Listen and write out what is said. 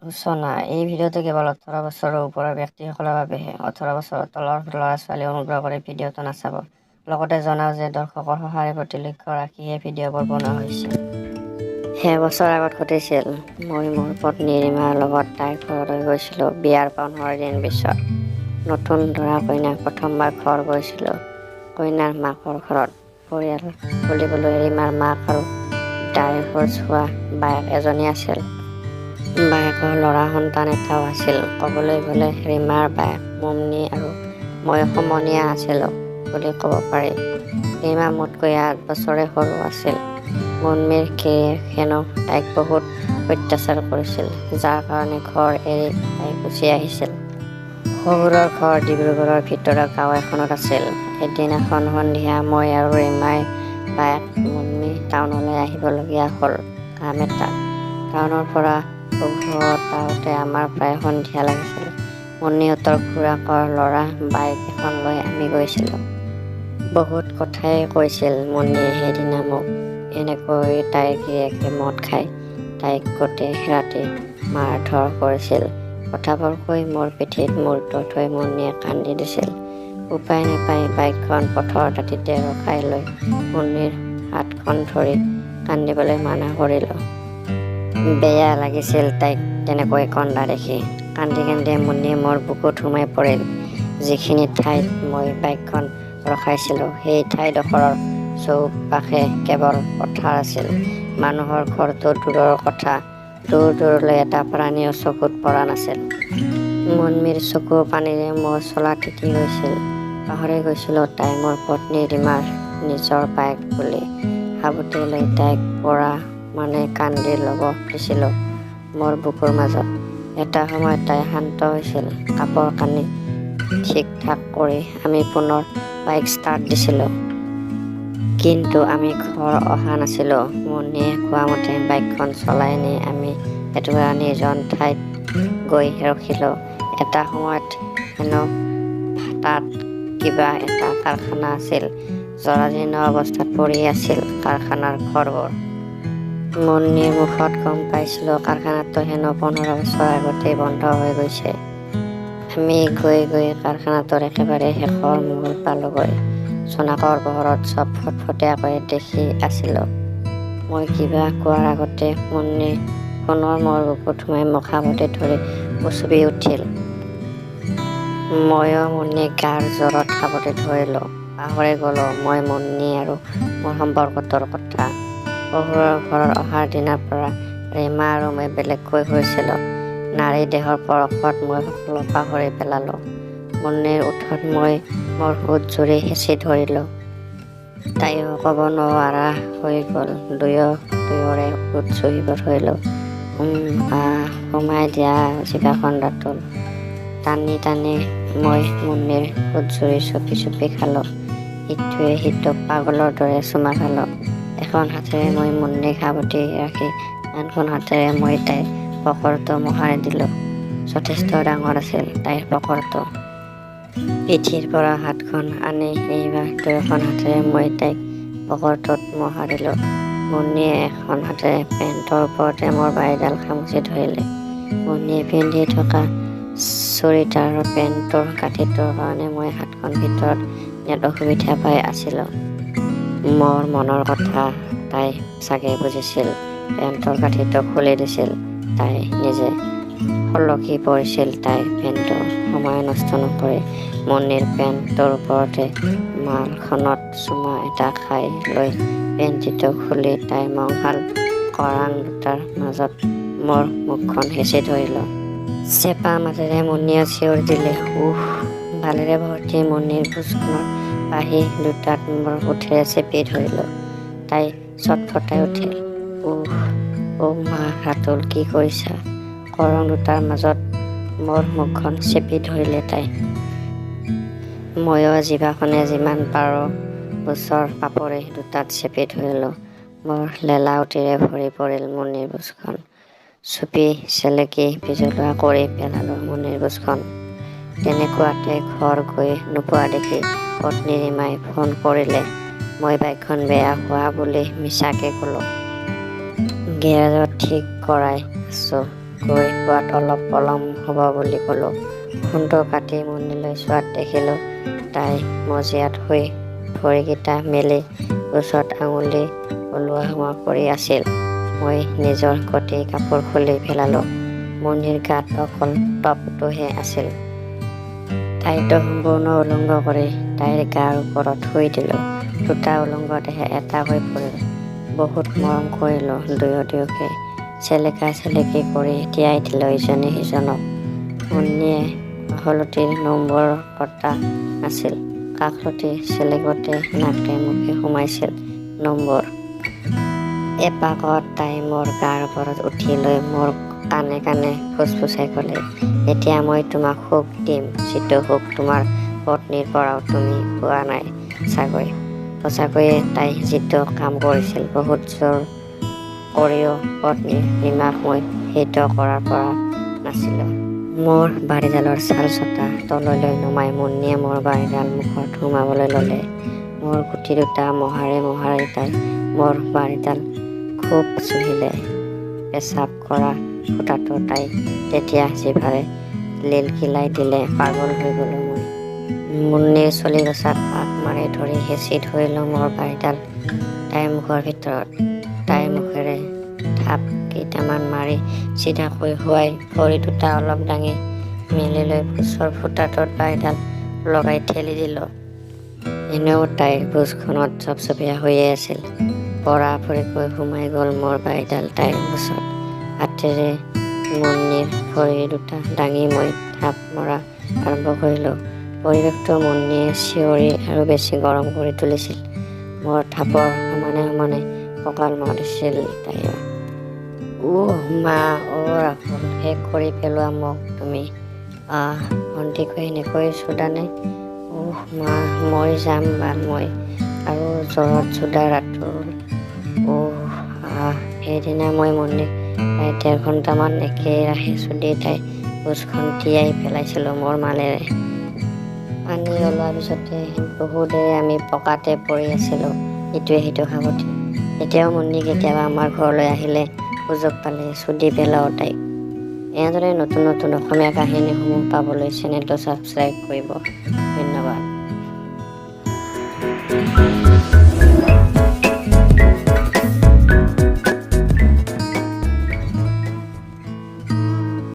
সূচনা এই ভিডিঅ'টো কেৱল 18 বছৰৰ ওপৰৰ ব্যক্তিসকলৰ বাবেহে। 18 বছৰৰ তলৰ ল'ৰা-ছোৱালীয়ে অনুগ্ৰহ কৰি ভিডিঅ'টো নাচাব। লগতে জনাওঁ যে দৰ্শকৰ সঁহাৰিৰ প্ৰতি লক্ষ্য ৰাখিহে ভিডিঅ'বোৰ বনোৱা হৈছে। এবছৰ আগত ঘটিছিল। মই মোৰ পত্নী ৰীমাৰ লগত তাইৰ ঘৰলৈ গৈছিলোঁ বিয়াৰ 15 দিন পিছত। নতুন দৰা-কইনা প্ৰথমবাৰ ঘৰ গৈছিলোঁ কইনাৰ মাকৰ ঘৰত। পৰিয়াল বুলিবলৈ ৰীমাৰ মাক আৰু ডাইভ'ৰ্চ হোৱা বায়েক এজনী আছিল। বায়েকৰ ল'ৰা সন্তান এটাও আছিল। ক'বলৈ গ'লে ৰীমাৰ বায়েক মুন্নী আৰু মই সমনীয়া আছিলোঁ বুলি ক'ব পাৰি। ৰীমা মোতকৈ 8 বছৰে সৰু আছিল। মুন্নীৰ গিৰীয়েকে হেনো তাইক বহুত অত্যাচাৰ কৰিছিল, যাৰ কাৰণে ঘৰ এৰি তাই গুচি আহিছিল। শহুৰৰ ঘৰ ডিব্ৰুগড়ৰ ভিতৰুৱা গাঁও এখনত আছিল। এদিনাখন সন্ধিয়া মই আৰু ৰীমাৰ বায়েক মুন্নী টাউনলৈ আহিবলগীয়া হ'ল কাম এটাত। টাউনৰ পৰা উভতোতে আমাৰ প্ৰায় সন্ধিয়া লাগিছিল। মুন্নীহঁতৰ খুৰাকৰ ল'ৰা বাইক এখন লৈ আমি গৈছিলোঁ। বহুত কথাই কৈছিল মুন্নীয়ে সেইদিনা মোক। এনেকৈ তাইৰ গিৰীয়েকে মদ খাই তাইক গোটেই ৰাতি মাৰধৰ কৰিছিল। কথাবোৰ কৈ মোৰ পিঠিত মূৰটো থৈ মুন্নীয়ে কান্দি দিছিল। উপায় নাপাই বাইকখন পথৰ দাঁতিতে ৰখাই লৈ মুন্নীৰ হাতখন ধৰি কান্দিবলৈ মানা কৰিলোঁ। বেয়া লাগিছিল তাইক তেনেকৈ কন্দা দেখি। কান্দি কান্দি মুন্নী মোৰ বুকুত সোমাই পৰিল। যিখিনি ঠাইত মই বাইকখন ৰখাইছিলোঁ সেই ঠাইডোখৰৰ চৌপাশে কেৱল পথাৰ আছিল। মানুহৰ ঘৰটো দূৰৰ কথা, দূৰ দূৰলৈ এটা প্ৰাণীও চকুত পৰা নাছিল। মুন্নীৰ চকুৰ পানীৰে মোৰ চোলা তিতি গৈছিল। পাহৰি গৈছিলোঁ তাই মোৰ পত্নী ৰীমাৰ নিজৰ বায়েক বুলি। সাৱটি লৈ তাইক পৰা মানে কান্দি ল'ব দিছিলোঁ মোৰ বুকুৰ মাজত। এটা সময়ত তাই শান্ত হৈছিল। কাপোৰ কানি ঠিক-ঠাক কৰি আমি পুনৰ বাইক ষ্টাৰ্ট দিছিলোঁ। কিন্তু আমি ঘৰ অহা নাছিলোঁ। মুন্নীয়ে কোৱা মতে বাইকখন চলাই নি আমি এটুকুৰা নিৰ্জন ঠাইত গৈ ৰখিলোঁ। এটা সময়ত হেনো তাত কিবা এটা কাৰখানা আছিল। জৰাজীৰ্ণ অৱস্থাত পৰি আছিল কাৰখানাৰ ঘৰবোৰ। মুন্নীৰ মুখত গম পাইছিলোঁ কাৰখানাটো হেনো 15 বছৰ আগতেই বন্ধ হৈ গৈছে। আমি গৈ গৈ কাৰখানাটোৰ একেবাৰে শেষৰ মূৰ পালোগৈ। জোনাকৰ পোহৰত চব ফটফটীয়াকৈ দেখি আছিলোঁ। মই কিবা কোৱাৰ আগতে মুন্নী পুনৰ মোৰ বুকুত সোমাই মোক সাৱটি ধৰি উচুপি উঠিল। ময়ো মুন্নীক গাৰ জোৰত সাৱটি ধৰিলোঁ। পাহৰি গ'লোঁ মই মুন্নী আৰু মোৰ সম্পৰ্কটোৰ কথা। শহুৰৰ ঘৰত অহাৰ দিনাৰ পৰা ৰীমা আৰু মই বেলেগকৈ শুইছিলোঁ। নাৰী দেহৰ পৰশত মই সকলো পাহৰি পেলালোঁ। মুন্নীৰ ওঁঠত মই মোৰ ওঁঠযুৰি হেঁচি ধৰিলোঁ। তাইও ক'ব নোৱাৰা হৈ গ'ল। দুয়ো দুয়োৰে ওঁঠ চুহিব ধৰিলোঁ। উম, আহ, সোমাই দিয়া জিভাখন ৰাতুল। টানি টানি মই মুন্নীৰ ওঁঠযুৰি চুপি চুপি খালোঁ। ইটোৱে সিটোক পাগলৰ দৰে চুমা খালোঁ। এখন হাতেৰে মই মুন্নীক সাৱটি ৰাখি আনখন হাতেৰে মই তাইৰ পকৰটো মোহাৰি দিলোঁ। যথেষ্ট ডাঙৰ আছিল তাইৰ পকৰটো। পিঠিৰ পৰা হাতখন আনি এইবাৰ দুয়োখন হাতেৰে মই তাইক পকৰটোত মোহাৰিলোঁ। মুন্নীয়ে এখন হাতেৰে পেণ্টৰ ওপৰতে মোৰ বাৰীডাল খামুচি ধৰিলে। মুন্নীয়ে পিন্ধি থকা চুৰিদাৰৰ পেণ্টটোৰ গাঁঠিটোৰ কাৰণে মই হাতখন ভিতৰত নিয়াত অসুবিধা পাই আছিলোঁ। মোৰ মনৰ কথা তাই চাগে বুজিছিল। পেণ্টৰ গাঁঠিটো খুলি দিছিল তাই নিজে। সলকি পৰিছিল তাইৰ পেণ্টটো। সময় নষ্ট নকৰি মুন্নীৰ পেণ্টটোৰ ওপৰতে মালখনত চুমা এটা খাই লৈ পেণ্টিটো খুলি তাইৰ মঙহাল কৰাং দুটাৰ মাজত মোৰ মুখখন হেঁচি ধৰিলোঁ। চেপা মাতেৰে মুন্নীয়ে চিঞৰ দিলে, উফ। বালেৰে ভৰ্তি মুন্নীৰ বুচখনৰ পাহি দুটাত মোৰ ওঁঠেৰে চেপি ধৰিলোঁ। তাই ছটফটাই উঠিল। উফ, অ' মা ৰাতুল, কি কৰিছা? কৰং দুটাৰ মাজত মোৰ মুখখন চেপি ধৰিলে তাই। ময়ো জিভাখনে যিমান পাৰোঁ বুচৰ পাপৰি দুটাত চেপি ধৰিলোঁ। মোৰ লেলাউটিৰে ভৰি পৰিল মুন্নীৰ বুচখন। চুপি চেলেকি বিজলুৱা কৰি পেলালোঁ মুন্নীৰ বুচখন। তেনেকুৱাতে ঘৰ গৈ নোপোৱা দেখি পত্নী ৰীমাই ফোন কৰিলে। মই বাইকখন বেয়া হোৱা বুলি মিছাকৈ ক'লোঁ। গেৰেজত ঠিক কৰাই আছোঁ। গৈ পোৱাত অলপ পলম হ'ব বুলি ক'লোঁ। ফোনটো কাটি মুন্নীলৈ চোৱাত দেখিলোঁ তাই মজিয়াত শুই ভৰিকেইটা মেলি কোচত আঙুলি ওলোৱা সোমোৱা কৰি আছিল। মই নিজৰ গোটেই কাপোৰ খুলি পেলালোঁ। মুন্নীৰ গাত অকল টপটোহে আছিল। তাইতো সম্পূৰ্ণ উলংগ কৰি তাইৰ গাৰ ওপৰত শুই দিলোঁ। দুটা উলংগ দেহে এটা হৈ পৰিল। বহুত মৰম কৰিলোঁ দুয়ো দুয়োকে। চেলেকা চেলেকি কৰি তিয়াই দিলোঁ ইজনে সিজনক। মুন্নীয়ে কাষলতিৰ নোমবোৰ কটা নাছিল। কাষলতি চেলেকোতে নাকে মুখে সোমাইছিল নোমবোৰ। এপাকত তাই মোৰ গাৰ ওপৰত উঠি লৈ মোৰ কাণে কাণে ফুচফুচাই ক'লে, এতিয়া মই তোমাক সুখ দিম, যিটো সুখ তোমাৰ পত্নীৰ পৰাও তুমি পোৱা নাই চাগৈ। সঁচাকৈয়ে তাই যিটো কাম কৰিছিল, বহুত জোৰ কৰিও পত্নীৰ ৰীমাক মই সেইটো কৰাৰ পৰা নাছিলোঁ। মোৰ বাৰীডালৰ ছাল চটা তললৈ নমাই মুন্নীয়ে মোৰ বাৰীডাল মুখত সোমাবলৈ ল'লে। মোৰ গুটি দুটা মোহাৰি মোহাৰি তাই মোৰ বাৰীডাল খুব চুহিলে। পেচাব কৰা ফুটাটো তাই তেতিয়া জিভাৰে লিলকিলাই দিলে। পাগল হৈ গ'লোঁ মই। মুন্নীৰ চুলিকোছাত পাক মাৰি ধৰি হেঁচি ধৰিলোঁ মোৰ বাৰীডাল তাইৰ মুখৰ ভিতৰত। তাইৰ মুখেৰে থাপ কেইটামান মাৰি চিধাকৈ শুৱাই ভৰি দুটা অলপ দাঙি মেলি লৈ পুছৰ ফুটাটোত বাৰীডাল লগাই ঠেলি দিলোঁ। এনেও তাইৰ বুজখনত চপচপীয়া হৈয়ে আছিল। পৰাপৰিকৈ সোমাই গ'ল মোৰ বাৰীডাল তাইৰ বুচত। হাতেৰে মুন্নীৰ ভৰি দুটা দাঙি মই থাপ মৰা আৰম্ভ কৰিলোঁ। পৰিৱেশটো মুন্নীয়ে চিঞৰি আৰু বেছি গৰম কৰি তুলিছিল। মোৰ থাপৰ সমানে সমানে কঁকাল মাৰিছিল তাইও। উহ মা, অ' ৰাহুল, শেষ কৰি পেলোৱা মোক তুমি। আহ, ভণ্টিকো এনেকৈ চুদানে? উহ মা, মৰি যাম বাল মই। আৰু জ্বৰত চুদা ৰাতুল। উহ আহ। সেইদিনা মই মুন্নীক প্ৰায় 1.5 ঘণ্টামান একেৰাহে চুদি তাইৰ বুজখন তিয়াই পেলাইছিলোঁ মোৰ মালেৰে। পানী ওলোৱাৰ পিছতে বহু দেৰি আমি পকাতে পৰি আছিলোঁ ইটোৱে সিটোক সাৱটি। এতিয়াও মুন্নী কেতিয়াবা আমাৰ ঘৰলৈ আহিলে সুযোগ পালে চুদি পেলাওঁ তাইক। এনেদৰে নতুন নতুন অসমীয়া কাহিনীসমূহ পাবলৈ চেনেলটো ছাবস্ক্ৰাইব কৰিব। ধন্যবাদ।